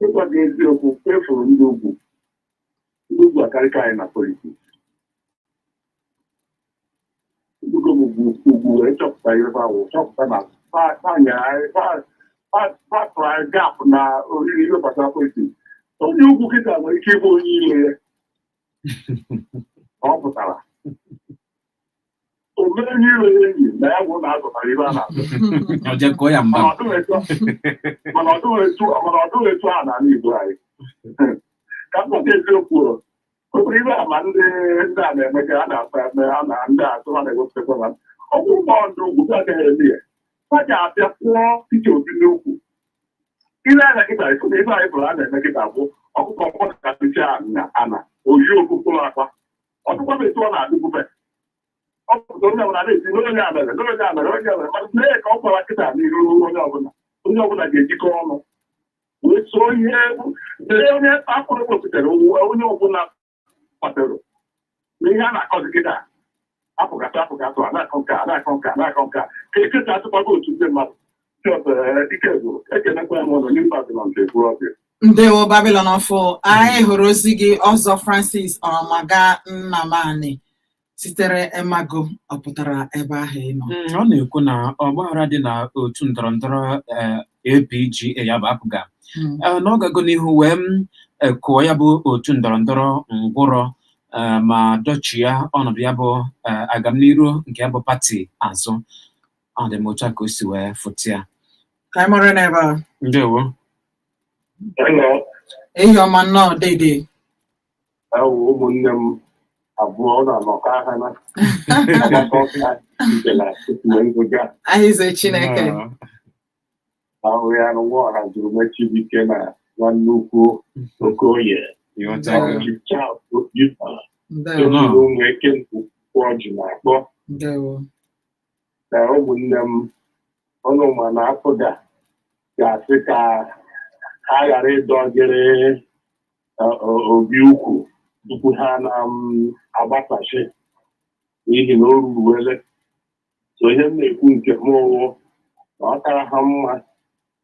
Ịgwa gị eziokwu, efuru ndị ugwu, ndị ugwu akarịka anyị na politics. Dugo m ugwu ugwu wee chọpụta ihe fa wụ chọpụta na fa nyere anyị fa tụrụ anyị gap na oriri ihe gbasara politics. Onye ugwu kịta nwere ike ịbụ onye iro ya. Ọ pụtara o mere onye iro ya enyi na ya gwụ na azụtara ihe a na-azụ. Ọ jee kụọ ya mba. Mana ọ dịghị etu mana ọ dịghị etu mana ọ dịghị etu a n'ala Igbo anyị. Ka m gwata eziokwu o, o nwere ihe ama ndị a na-eme ka a na-asa eme a na ndị atụ ha na-ewepụtakwa ha. Ọ bụrụ na ọ ndị ugwu agaghị eme ya, ha ga-abịa kwụọ Peter Obi n'ukwu. Ile anya kịta, ịfụ na ebe anyị bụrụ a na-eme kịta bụ ọkụkọ mkpọkasịcha ana ana oyi okpukpụrụ akwa. Ọtụkwa m etu ọ na-adịbube, ọ pụta onye ọbụla na-esi n'onye a mere n'onye a mere onye mere, mana lee ka ọ gwara kịta n'ihu onye ọbụla, onye ọbụla ga-ejikọ ọnụ wee soo ihe lee onye akpụrụ wepụtara onye ọbụla kwadoro na ihe a na-akọzi kịta apụgatụ apụgatụ a na-akọ nke a na-akọ nke a na-akọ nke a ka ekesa atụkwago otu ndị mmadụ. Ike gwụrụ, ekenekwa m ụlọ n'ime Babylon nke kwuo ọbịa. Ndewo, Babylon ọfụ. Anyị hụrụ ozi gị ọzọ. Francis Ọmaga Nnamani sitere Emago, ọ pụtara ebe ahụ ị nọ. Ọ na-ekwu na ọgbaghara dị na otu ndọrọndọrọ APGA, ya bụ APGA, na ọ gago n'ihu wee m kụọ ya bụ otu ndọrọndọrọ ngwụrọ, ma dochie ọnọdụ ya bụ agamniru nke ya bụ pati azụ. Ọ dị m otu a ka o si wee fụta ya. Ka anyị mara n'ebe a. Ndewo. Hello. Ehi ọma, nnọọ, dede. Ewu, ụmụnne m abụọ na-anọkọ aha na ọgbakọ ụka nke na otu ngụga. Ahịze Chineke. Ahụ ya na nwa ọha juru mechibike na nwanne ukwu Okoye. Ịghọtago. Chief Charles Obiora. Ndewo. Nnọọ. Ụmụ eke nkwụ ọjị na-akpọ. Ndewo. Na ụmụnne m, ụnụ ma na APGA ga-asị ka ha ghara ịdọgịrị obi ukwu. Tupu ha na-agbasachi n'ihi na o ruruwele. So ihe m na-ekwu nke m ụwụ na ọ kara ha mma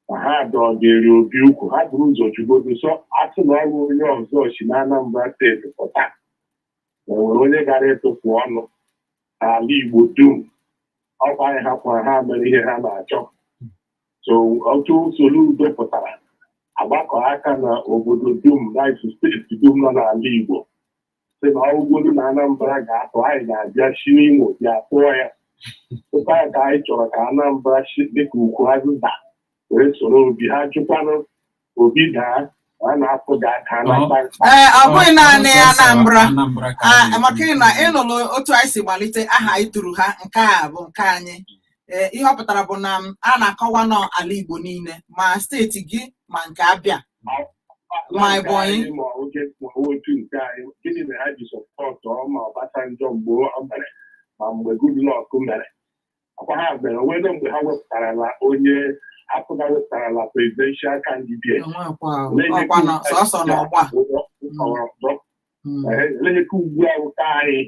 na ha dọgịrị Obi ukwu, ha buru ụzọ jugodo so asị na ọ bụ onye ọzọ si na Anambra Steeti pụta, ma nwere onye gara ịtụpụ ọnụ n'ala Igbo dum. Ọkwa anyị hapụrụ ha mere ihe ha na-achọ. So otu Soludo pụtara agbakọ aka na obodo dum na steeti dum nọ n'ala Igbo sị na ọgwụgwolu na Anambra ga-atụ, anyị ga-abịa si n'Imo bịa tụọ ya tupu anyị ka anyị chọrọ ka Anambra si dịka ukwu azịza wee soro Obi. Ha jụkwanụ, Obi daa, a na-apụ ga-ada na mkpamkpa. Ee, ọ bụghị naanị Anambra. Anambra ka Ah, a na-ekwu. Maka ị na ịnụlụ otu anyị si gbalite aha anyị turu ha, nke a bụ nke anyị. Ee, ihe ọ pụtara bụ na a na-akọwa n'ala Igbo niile, ma steeti gị ma nke Abịa ma nke Ebonyi. Anyị ma oge ma otu nke anyị, gịnị mere ha ji support ma Obasanjo mgbe ọ mere, ma mgbe Goodluck mere akwa ha mere onwere mgbe ha wepụtarala onye apụga wepụtarala presidential candidate? Enwekwa ọkwa nọ sọsọ n'ọgba. Eleghịka ugbu a ụka anyị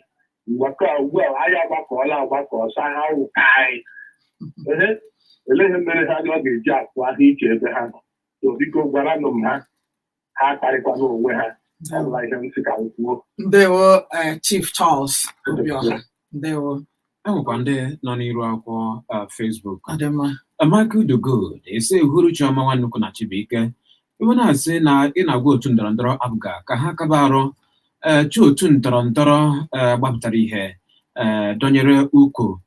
mgbakọ a ugbu a anyị agbakọọla agbakọ ọsọ ha ụka anyị. Ehe, eleghị mere ha ọ ga-eji atụ ahụ iche ebe ha nọ. So biko gwaranụ m ha, ha akarịkwana onwe ha. Ọ bụla ihe m sị ka m kwuo. Ndewo, Chief Charles Obioha, ndewo. E nwekwa ndị nọ n'iru akwụkwọ Facebook. Ọ dị mma. Michael Dogood ese uhuruchi ọma, Nwannukwu na Chibuike. Iwe na-asị na ị na-agwa otu ndọrọndọrọ APGA ka ha kaba arụ chi otu ndọrọndọrọ gbapụtara ihe dọnyere ukwu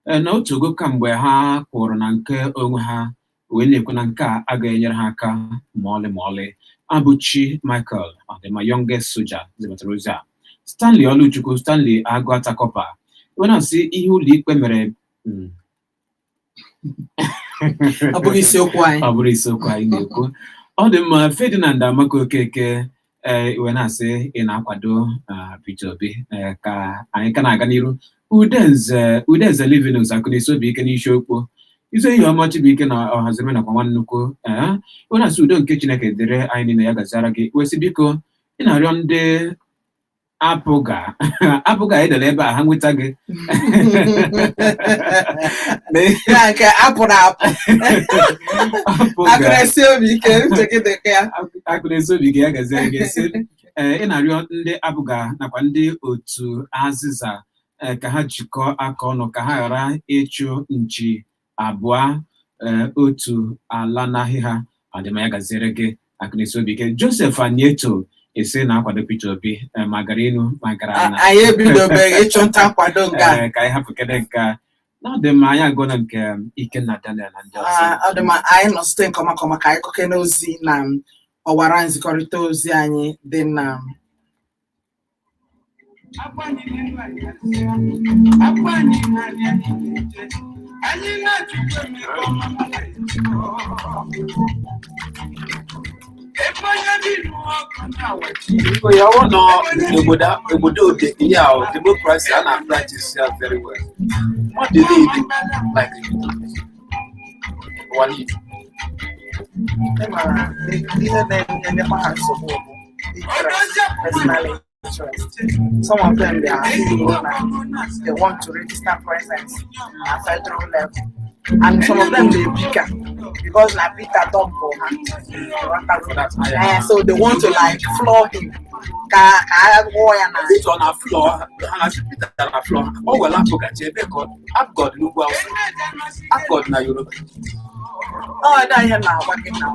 na otu ogo kamgbe ha kwụrụ na nke onwe ha wee na-ekwu na nke a agaghị enyere ha aka ma ọlị ma ọlị. Abụchi Michael Ọdịma, youngest soja, zibatara ozi a. Stanley Oluchukwu Stanley Agụata Kọpa, iwe na-asị ihe ụlọikpe mere Ọ bụghị isiokwu anyị. Ọ bụrụ isiokwu anyị na-ekwu. Ọ dị mma. Ferdinand Amaka Okeke, ee, iwe na-asị ị na-akwado Peter Obi. Ee, ka anyị ka na-aga n'iru. Udenze Udenze Livinus Akụnisi Obi Ike n'isiokwu izu ihe ọma, Chibuike na Ọhaziri nakwa Nwannukwu. Ee, iwe na-asị udo nke Chineke dịrị anyị niile, ya gaziara gị. Wesị biko ị na-arịọ ndị apụga apụga edere ebe a ha nweta gị. Ya nke apụrụ apụ. Apụga. Akụrụsị obi ike, uche gị dị ka ya. Akụna-esi obi gị, ya gazie gị. Sị ee, ị na-arịọ ndị abụga nakwa ndị otu azịza, ee, ka ha jikọọ aka ọnụ ka ha ghara ịchụ nchi abụọ, ee, otu ala n'ahịa ha. Ọdịma, ya gaziere gị, Akụna-esi obi ike. Joseph Anieto ese na-akwado Peter Obi, ee, ma gara elu ma gara ala. Anyị ebidobeghị ịchụ nta nkwado nke a. Ee, ka anyị hapụ kede nke a na ọ dị mma. Anyị agụọla nke Ikenna Daniel na ndị ọzọ. Ah, ọ dị mma. Anyị nọ site nke ọma ka ọma ka anyị kọke n'ozi na ọwara nzikọrịta ozi anyị dị na Anyị na-achụkwa emeka ọma ebe onye dị n'ọkụ na-awachi. Biko ya ọ nọ obodo obodo ihe a democracy a na-practice ya very well. Mmadụ niile like ụwa niile. Ị mara ihe na-enyekwa ha nsogbu bụ interest, personal interest. Some of them, they are feeling na they want to register presence at federal level, and some of them dey bitter because na Peter dump ha. For that, So they want to like floor him ka ka a gwụọ ya na Peter na floor ha na Peter na floor ọ were APGA jee ebe ka APGA dị n'ugwu Awụsa, APGA dị na Yoruba. Ọ dị ihe na-agwa gị na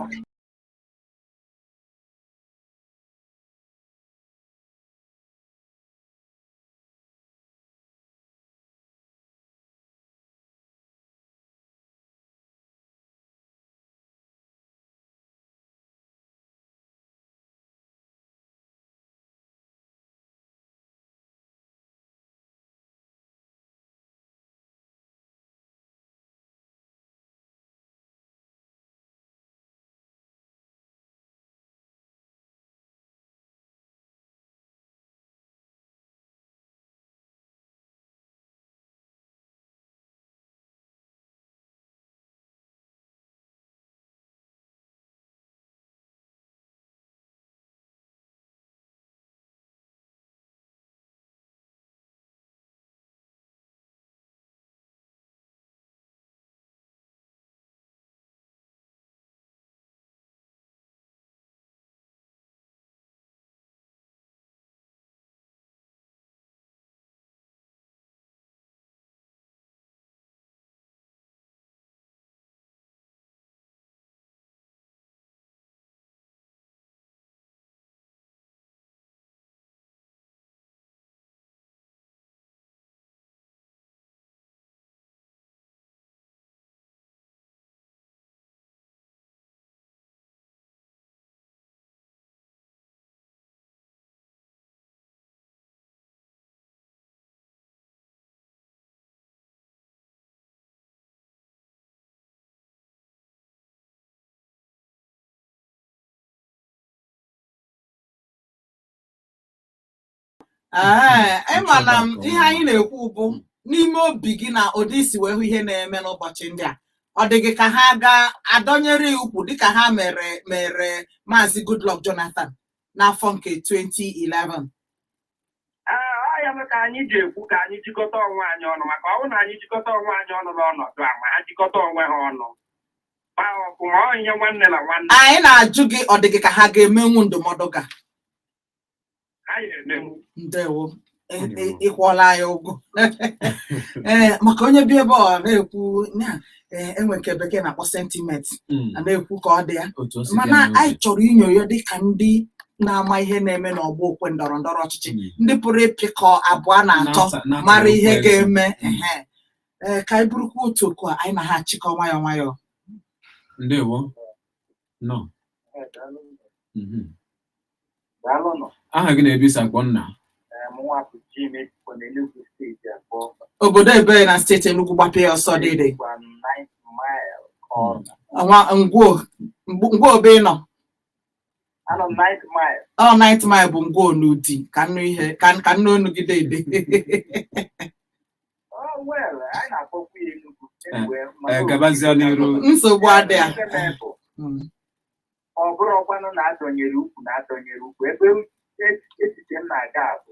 Ee, ịma na m, ihe anyị na-ekwu bụ n'ime obi gị na ụdị isi wee hụ ihe na-eme n'ụbọchị ndị a, ọ dị gị ka ha ga-adọnyere ya ukwu dịka ha mere Maazị Goodluck Jonathan n'afọ nke 2011? Ee, ọ ya mere ka anyị ji ekwu ka anyị jikọta onwe anyị ọnụ, maka ọ bụrụ na anyị jikọta onwe anyị ọnụ n'ọnọdụ a, ma ha jikọta onwe ha ọnụ ma ọfụma, ọ ihe nwanne na nwanne. Anyị na-ajụ gị, ọ dị gị ka ha ga-emenwu ndụmọdụ ga Ha ya emenwu. Ndewo. Ndewo. Ịkwụọla anyị ụgwọ. Ee, maka onye bi ebe ọ na-ekwu na enwe nke bekee na-akpọ sentiment, a na-ekwu ka ọ dị ya, Otu o si dị mana ya n'obi. anyị chọrọ inyo ya dịka ndị na-ama ihe na-eme n'ọgbọ okwe ndọrọ ndọrọ ọchịchị, ndị pụrụ ịpịkọ abụọ na atọ, Na-ata mara ihe okwu eze. ga-eme. Ehe. Ee, ka anyị bụrụkwa otu oku a anyị na ha achịkọ nwayọọ nwayọọ. Ndewo. Nọ. Daalụnụ. Aha gị na-ebi isi akpọ nna? Mụnwa bụ Jim Ekpo na Enugu steeti abụọ. Obodo ebere na steeti Enugu, gbapụ ya ọsọ dịdị. Gwa m Ninth Mile Corner. Nwa ngwo ngwo obe ị nọ? Anọ m Ninth Mile. Ọ Ninth Mile bụ ngwo n'ụdị ka nnu ihe ka nnu onu gị dede. Oh well, anyị na-akpọkwa ya Enugu. Anyway, Gabazie n'iru. Nsogbu adị a. Nke mere bụ, ọ bụrụkwanụ na adọnyere ukwu na adọnyere ukwu, ebe echiche m na-aga bụ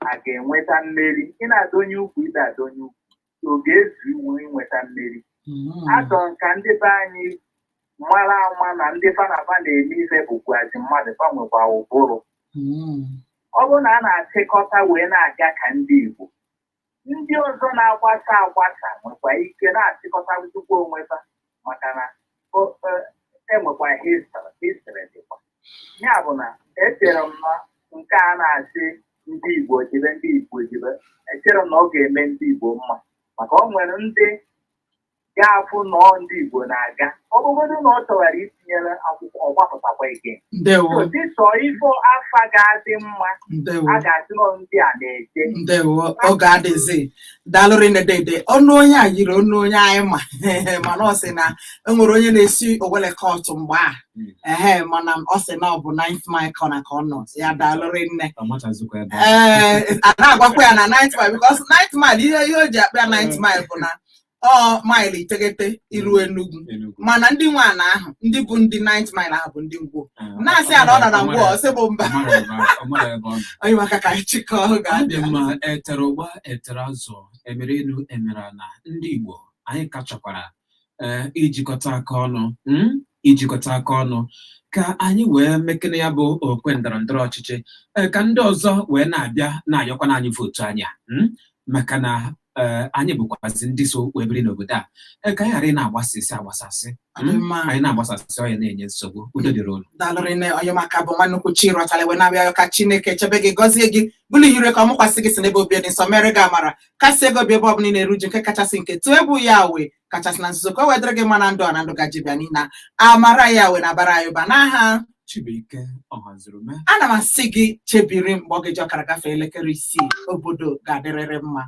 a ga-enweta mmeri. Ị na-adọnye ukwu, ị na-adọnye ukwu, ọ ga-ezu iwu inweta mmeri. Achọ nka ndị be anyị mara ama na ndị fa na fa na-eme ife bụkwazi mmadụ, fa nwekwa ụbụrụ. Ọ bụrụ na a na-achịkọta wee na-aga ka ndị Igbo, ndị ọzọ na-agbasa agbasa nwekwa ike na-achịkọta tupu onwe fa, maka na enwekwa history dịkwa. Ya bụ na echere m na nke a na-asị ndị Igbo jebe, ndị Igbo jebe, echere m na ọ ga-eme ndị Igbo mma, maka ọ nwere ndị ga-afụ na ọ ndị Igbo na-aga, ọ bụgodị na ọ chọwara itinyere akwụkwọ, ọ gbapụtakwa ike. Ndewo. Dịsọ ifo afa ga-adị mma. Ndewo. A ga-asị nọ ndị a na-eje. Ndewo, oge adịzi. Daalụ rinne dede. Ọnụ onye a yiri ọnụ onye anyị ma, mana ọ sị na enwere onye na-esi Owele Court mgbe a. Ehe, mana ọ sị na ọ bụ Ninth Mile Corner ka ọ nọ ya. Daalụ rinne. Ọ machazikwa ebe ọ. Ee, a na-agwakwa ya na Ninth Mile, because Ninth Mile, ihe o ji akpa ya Ninth Mile bụ na ọ maịlụ 9 iru Enugu. Enugu. Mana ndị nwe ana ahụ, ndị bụ ndị Ninth Mile ahụ, bụ ndị Ngwo. Na-asị ya na ọ nọ na Ngwo, ọ sị bụ mba. Ọ mara ebe ọ mara ebe ọ nọ. Onye maka ka anyị chịkọọ Ọ dị ga-adị mma. Etere ụgba, etere azụ, emere elu, emere ala. Ndị Igbo anyị kachakwara ijikọta aka ọnụ, ijikọta aka ọnụ ka anyị wee mekene ya bụ okwe ndọrọ ndọrọ ọchịchị, ka ndị ọzọ wee na-abịa na-ayọkwana anyị vootu anyị a, maka na anyị bụkwazi ndị so wee biri n'obodo a, ka anyị ghara ị na-agbasasị agbasasị. Ọ dị mma. Anyị na-agbasasị, ọ ya na-enye nsogbu. Udo dịrị unu. Daalụrị nne. Onye maka bụ nwa nnukwu chi rọtara wee na-abịa, ka Chineke chebe gị, gọzie gị, bụrụ ihire ka ọ mụkwasị gị, si n'ebe obi dị nsọ mere gị amara, kasị ego obi ebe ọ bụla ị na-eru uju, nke kachasị nke tụọ egwu ya wee kachasị na nzuzo, ka o wedịrị gị mma na ndụ a na ndụ gaji bịa, n'ihi na amara ya wee na-abara anyị ụba n'aha Chibuike Ọhazurume. Ana m asị gị chebiri mgbe ọ ga-eji ọkara gafee elekere 6, obodo ga-adịrịrị mma.